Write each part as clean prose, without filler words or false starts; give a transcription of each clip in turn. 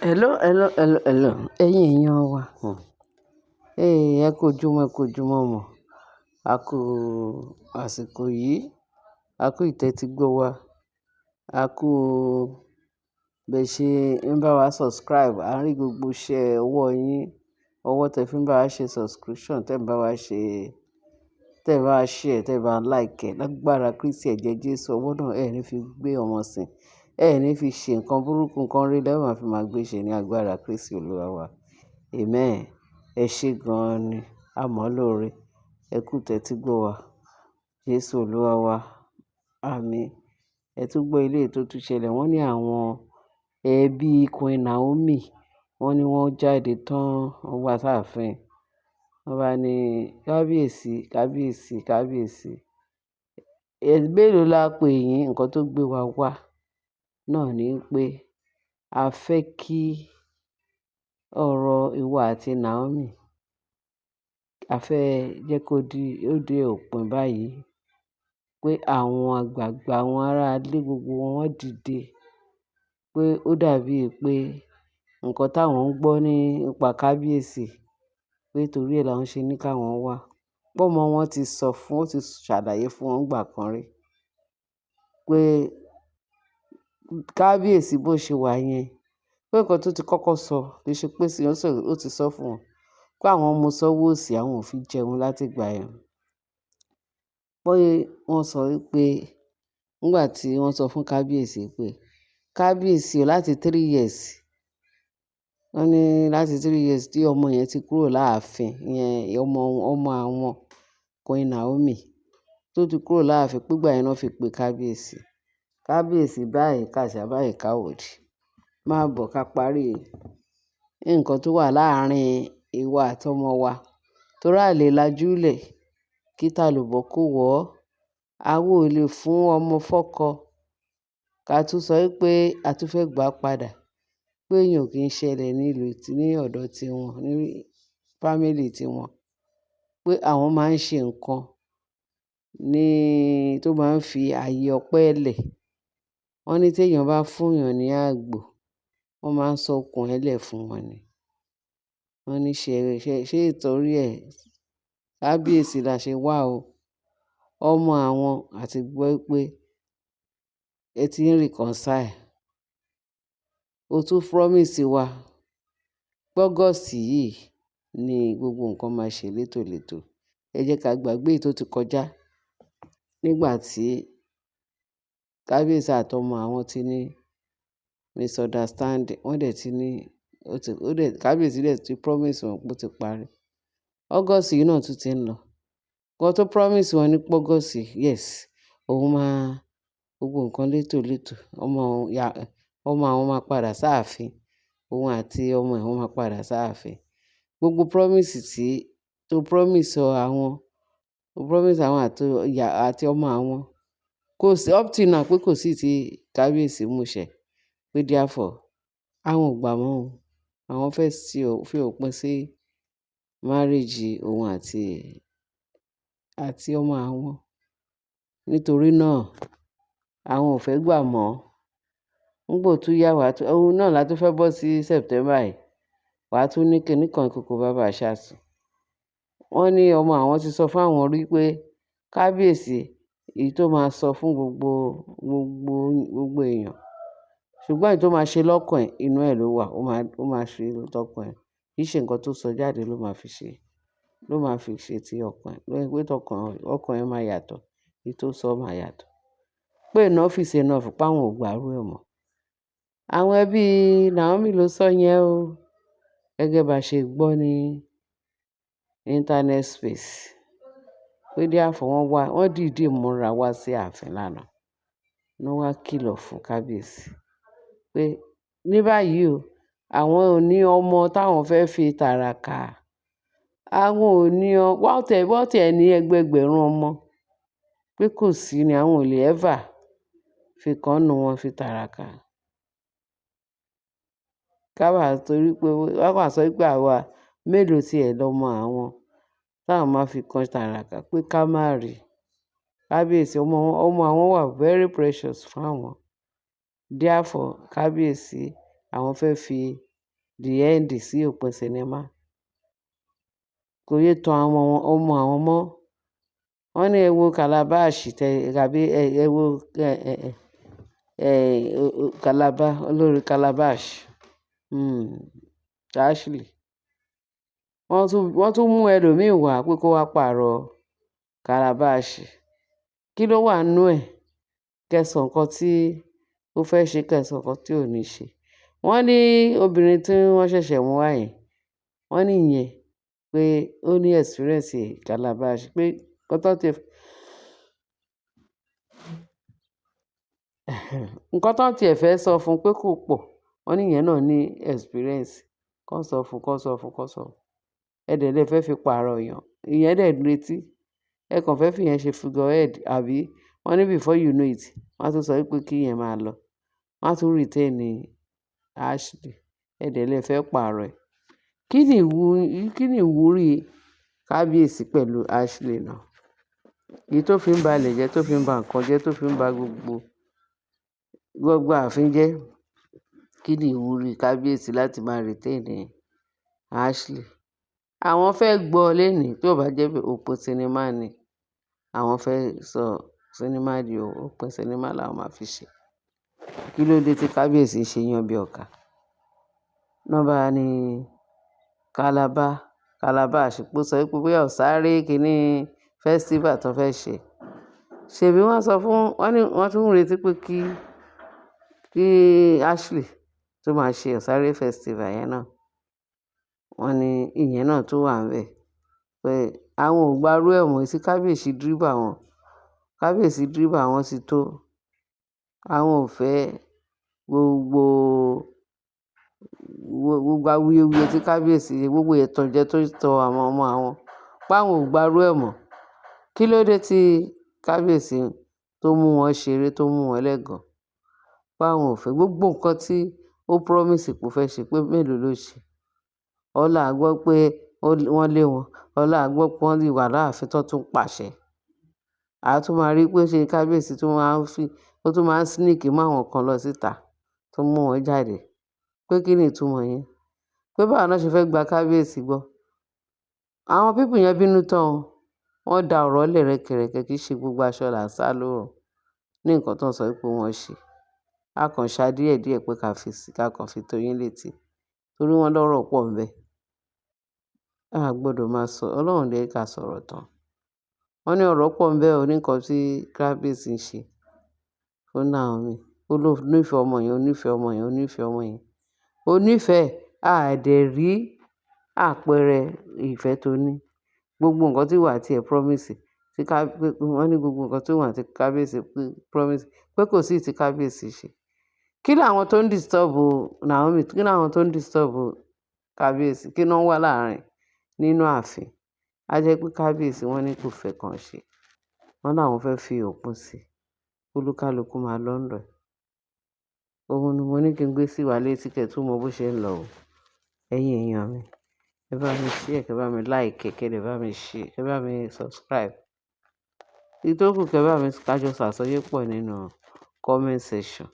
Hello, hello, hello, hello. Ẹ̀yin èèyàn wa. Hey, ẹ kú ojúmọ́, ẹ kú ojúmọ́ mọ́. A kú àsìkò yìí, a kú ìtẹ́tígbọ́ wa, a kú bẹ́ ṣe ń bá wa subscribe. A ń rí gbogbo iṣẹ́ ọwọ́ yín, ọwọ́ tẹ fi ń bá wa ṣe subscription, tẹ ń bá wa ṣe, tẹ bá wa share, tẹ bá like. Lágbára Kristi ẹ̀jẹ̀ Jésù, ọwọ́ náà ẹ ní fi gbé ọmọ sìn, ẹ ní fi ṣe nǹkan burúkú, nǹkan rí lẹ́ máa fi máa gbé ṣe ní agbára Kristi Olúwa wa. Amen. Ẹ ṣé gan-an ni, a mọ̀ lóore. Ẹ kú ìtẹ́tígbọ́ wa. Jésù Olúwa wa. Àmín. Ẹ tún gbọ́ eléyìí tó tún ṣẹlẹ̀. Wọ́n ní àwọn ẹbí Queen Naomi, wọ́n ní wọ́n jáde tán, wọ́n wá sáàfin. Wọ́n bá ní kábíyèsí, kábíyèsí, kábíyèsí. Mélòó la pè yín, nǹkan tó gbé wa wá náà ní pé a fẹ́ kí ọ̀rọ̀ ìwọ àti Naomi, a fẹ́ jẹ́ kó di, ó dé òpin báyìí. Pé àwọn àgbààgbà àwọn ará ilé gbogbo wọn wọ́n dìde. Pé ó dàbí pé nǹkan táwọn ń gbọ́ nípa kábíyèsí, pé torí ẹ làwọn ṣe ní káwọn wá. Pé ọmọ wọn ti sọ fún, ó ti ṣàlàyé fún wọn nígbà kan rí pé kábíyèsí bó ṣe wà yẹn, pé nǹkan tó ti kọ́kọ́ sọ, kì í ṣe pé sí, ó ti sọ fún wọn pé àwọn mú sọ́wọ́ òsì, àwọn ò fi jẹun láti ìgbà yẹn. Pé wọ́n sọ wípé nígbà tí wọ́n sọ fún kábíyèsí pé kábíyèsí o láti 3 years, wọ́n ní láti 3 years tí ọmọ yẹn ti kúrò láàfin, ìyẹn ọmọ, ọmọ àwọn Queen Naomi tó ti kúrò láàfin, pé ìgbà yẹn náà fi pe kábíyèsí. Kábíyèsí báyìí, kàṣà báyìí káwòdì. Máa bọ̀ ká parí nǹkan tó wà láàárín ìwọ àti ọmọ wa. Torí a lè lajúlẹ̀ kí tàlùbọ̀ kó wọ̀. Àwa ò lè fún ọmọ fọ́kọ ká tún sọ wípé a tún fẹ́ gbà padà. Pé ìyẹn ò kí ń ṣẹlẹ̀ ní ìlú tí, ní ọ̀dọ̀ tí wọn, ní family tí wọn. Pé àwọn máa ń ṣe nǹkan ní tó máa ń fi ààyè ọpẹ́ lẹ̀. Wọ́n ní tí èèyàn bá fún èèyàn ní àgbò, wọ́n máa ń sọ okùn ẹ lẹ̀ fún wọn ni. Wọ́n ní ṣe, ṣe ìtorí ẹ, kábíyèsí la ṣe wá o. Ọmọ àwọn àti gbọ́ pé ẹ ti ń reconcile. O tún promise wa pé August yìí ni gbogbo nǹkan máa ṣe létòlétò. Ẹ jẹ́ ká gbàgbé èyí tó ti kọjá nígbà tí kábíyèsí àti ọmọ àwọn ti ní misunderstanding. Wọ́n dẹ̀ ti ní, ó ti, ó dẹ̀, kábíyèsí dẹ̀ ti promise wọn pé ó ti parí. August yìí náà tún ti ń lọ. Nǹkan tó promise wọn ní pé August, yes, òun máa gbogbo nǹkan létòlétò. Ọmọ òun, ya, ọmọ àwọn máa padà sáàfin. Òun àti ọmọ ẹ̀ wọ́n máa padà sáàfin. Gbogbo promise tí, tó promise àwọn, tó promise àwọn àti ìyá àti ọmọ àwọn, kò sí up till now pé kò sí tí kábíyèsí mú ṣẹ. Pé therefore àwọn ò gbà mọ́ o. Àwọn fẹ́ fi òpin sí marriage òun àti, àti ọmọ àwọn. Nítorí náà àwọn ò fẹ́ gbà mọ́. Nígbà ó tún yá wá, òun náà la tún fẹ́ bọ́ sí September yìí. Wà á tún ní kíní kan ìkòkò bàbá àṣàsùn. Wọ́n ní ọmọ àwọn ti sọ fún àwọn rí pé kábíyèsí èyí tó máa sọ fún gbogbo, gbogbo, gbogbo èèyàn. Ṣùgbọ́n èyí tó máa ṣe lọ́kàn ẹ̀, inú ẹ̀ ló wà. Ó máa ṣe tọkàn ẹ̀. Kì í ṣe nǹkan tó sọ jáde ló máa fi ṣe, ló máa fi ṣe ti ọkàn ẹ̀. Lórí pé tọkàn, ọkàn ẹ̀ máa yàtọ̀, èyí tó sọ máa yàtọ̀. Pé enough is enough, pé àwọn ò gbà irú ẹ̀ mọ́. Àwọn ẹbí Naomi ló sọ yẹn o. Gẹ́gẹ́ bá ṣe gbọ́ ní internet space. Pé therefore wọ́n wá, wọ́n dìdí múra wá sí ààfin lánàá. Wọ́n wá kìlọ̀ fún kábíyèsí pé ní báyìí o, àwọn ò ní ọmọ táwọn fẹ́ fi tàràkà. Àwọn ò ní ọ, wọ́n tẹ̀ ní ẹgbẹgbẹ̀rún ọmọ. Pé kò sí ni àwọn ò lè ever fi kan nínú wọn fi tàràkà. Ká wà torí pé wọ́n wá sọ wípé àwa mélòó tí ẹ lọmọ àwọn táwọn máa fi kan tàràkà pé ká má rí. Kábíyèsí ọmọ, ọmọ àwọn wà very precious fún àwọn. Therefore kábíyèsí àwọn fẹ́ fi the end sí òpin sinimá. Kò yé tan àwọn ọmọ àwọn mọ́. Wọ́n ní ẹ wo calabash tẹ àbí ẹ wo ẹ Calabar, olórí Calabash, Ashley. Wọ́n tún mú ẹlòmíì wá pé kó wá pààrọ̀ calabash. Kí ló wà nínú ẹ̀? Kẹ́ sọ nǹkan tí ó fẹ́ ṣe, kẹ́ sọ nǹkan tí ò ní ṣe. Wọ́n ní obìnrin tí wọ́n ṣẹ̀ṣẹ̀ mú wá yẹn, wọ́n ní ìyẹn pé ó ní experience calabash, pé nǹkan tó ti ẹ̀ fẹ́ sọ fún pé kò pọ̀. Wọ́n ní ìyẹn náà ní experience. Kàn sọ fún, kàn sọ fún, kàn sọ fún. Ẹ dẹ̀ lẹ fẹ́ fi pààrọ̀ èèyàn. Ìyẹn dẹ̀ ń retí. Ẹ kàn fẹ́ fi ìyẹn ṣe figurehead, àbí? Wọ́n ní before you know it, wọ́n á tún sọ wípé kí ìyẹn máa lọ. Wọ́n á tún retain Ashley. Ẹ dẹ̀ lẹ fẹ́ pààrọ̀ ẹ̀. Kí ni ìwúrí kábíyèsí pẹ̀lú Ashley náà? Èyí tó fi ń ba ilẹ̀ jẹ́, tó fi ń ba nǹkan jẹ́, tó fi ń ba gbogbo ààfin jẹ́. Kí ni ìwúrí kábíyèsí láti máa retain Ashley? Àwọn fẹ́ gbọ́ léèní, tí ó bá jẹ́ pé òpin sinimá ni. Àwọn fẹ́ sọ sinimá di òpin sinimá làwọn máa fi ṣe. Kí ló dé tí kábíyèsí ń ṣe yán bí ọkà? Lọ́ bá ní Calabar, calabash pé ó sọ wípé bóyá ọ̀sáré kíní festival tó fẹ́ ṣe. Ṣèbí wọ́n sọ fún, wọ́n ní wọ́n tún ń retí pé kí Ashley tó máa ṣe ọ̀sáré festival yẹn náà. Wọ́n ní ìyẹn náà tún wà níbẹ̀. Pé àwọn ò gbárú ẹ̀ mọ́ sí kábíyèsí dribble àwọn. Kábíyèsí dribble àwọn ti tó. Àwọn ò fẹ́ gbogbo awuyewuye tí kábíyèsí, gbogbo ìtànjẹ tó ń tọ àwọn ọmọ àwọn. Pé àwọn ò gbárú ẹ̀ mọ́. Kí ló dé tí kábíyèsí tó mú wọn ṣeré, tó mú wọn lẹ́gàn? Pé àwọn ò fẹ́ gbogbo nǹkan tí ó promise pé ó fẹ́ ṣe, pé mélòó ló ṣe. Ọlá gbọ́ pé wọ́n lé wọn. Ọlá gbọ́ pé wọ́n wà láàfin tó tún pàṣẹ. A tún máa rí pé ṣe kábíyèsí tún máa ń fi, ó tún máa ń sneak mọ́ àwọn kan lọ síta tó mú wọn jáde. Pé kí ni ìtumọ̀ yẹn? Pé báwo ni wọ́n ṣe fẹ́ gba kábíyèsí gbọ́? Àwọn people yẹn bínú tán o. Wọ́n da ọ̀rọ̀ lẹ̀ rẹ́kẹrẹ̀kẹ́, kì í ṣe gbogbo aṣọ là ń sá lóòrùn ní nǹkan tó ń sọ wípé wọ́n ṣe. A kàn ṣá díẹ̀díẹ̀ pé ká fi sí, ká kàn fi tó yín létí. Torí wọ́n lọ́rọ̀ pọ̀ ńbẹ. A gbọdọ̀ máa sọ, Ọlọ́run ò ní ká sọ̀rọ̀ tán. Wọ́n ní ọ̀rọ̀ pọ̀ ńbẹ o ní nǹkan tí kábíyèsí ń ṣe fún Naomi. Ó ló nífẹ̀ẹ́ ọmọ yẹn, ó nífẹ̀ẹ́ ọmọ yẹn, ó nífẹ̀ẹ́ ọmọ yẹn. Ó nífẹ̀ẹ́, a dẹ̀ rí àpẹẹrẹ ìfẹ́ tó ní. Gbogbo nǹkan tí ìwọ àti ẹ̀ promise, tí ká, wọ́n ní gbogbo nǹkan tí ìwọ àti kábíyèsí promise pé kò sí tí kábíyèsí ṣe. Kí ni àwọn tó ń disturb Naomi? Kí ni àwọn tó ń disturb kábíyèsí? Kí ni wọ́n wà láàrin nínú ààfin? A jẹ́ pé kábíyèsí wọ́n ní kò fẹ́ kan ṣe. Wọ́n láwọn fẹ́ fi òpin sí. Olúkálukú máa lọ́ ń lọ ẹ̀. Òun ni mo ní kí n gbé sí wa létí kí ẹ tún mọ bó ṣe ń lọ o. Ẹ̀yin èèyàn mi, ẹ bá mi share, kí ẹ bá mi like, kí ẹ bá mi share, kí ẹ bá mi subscribe. Ìtókù kí ẹ bá mi kájọ ṣàsọyé pọ̀ nínú comment section.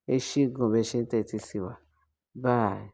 Ẹ ṣé gan bẹ ṣe ń tẹ́tí sí wa. Bye.